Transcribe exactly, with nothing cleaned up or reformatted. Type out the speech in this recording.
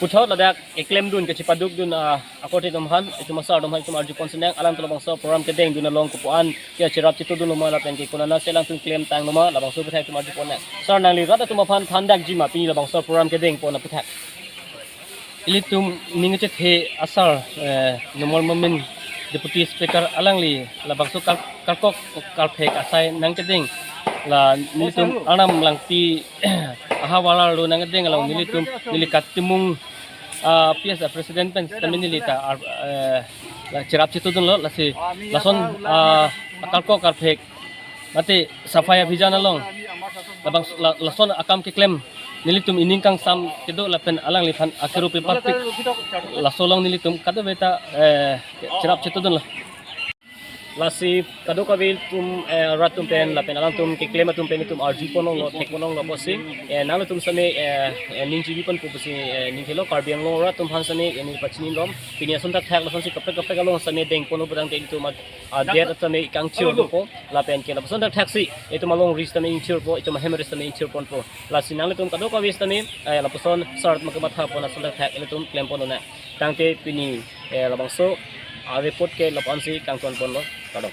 Puthot ladak keklemdun, kachepadukdun, ah, akorte atum aphan, itum asar atum aphan itum arjupon sinang, alangtum labangso program kedengdun along kopi-an ke cherap chetudunlo ma lapen ke konatsi alangtum klemtanglo ma, labangso aputhak itum arjupon nang. Sar, nangli rat atum aphan thandakji ma pini labangso program kedengpon aputhak? Ilitum ning kachethe asar, eh, Numal Momin, Deputy Speaker, alangli labangso kar-, karkok karphek asai nangkedeng, la nelitum Arnam Langpi ahavar arlo nangkedeng along nelitum, neli Kartimung, ah, P S A President pen sitame neli ta ar-, eh, la cherap chetudunlo, lasi lason, ah, karkok karphek mate Safai Abhiyan along labang la-, lason akam keklem nelitum ining kangsam kedo lapen alangliphan akiru pipapik, laso along nelitum kadokave ta, eh, cherap chetudunlo. Lasi kadokave atum, eh, rat atum pen lapen alangtum keklem atum pen itum arjupon longlo, thekpon longlo pusi, eh, nanglitum sitame, eh, eh, ning chibiponpo pusi, eh, ning helo, Karbi Anglong rat atum aphan sitame, eh, neli pachinilo. Pini ason thakthak lasonsi kaprek kaprek along sitame dengponlo putangte itum ad-, adet sitame kangchir dopo, lapen ke lapuson thakthaksi itum alongri sitame ingchirpo, itum ahem ri sitame ingchirponpo. Lasi nanglitum kadokave sitame, eh, lapuson sar atum kemathapon ason thakthak ilitum klemponlo nang. Tangte pini, eh, labangso areport ke lapu-ansi kangtonponlo. Kardom.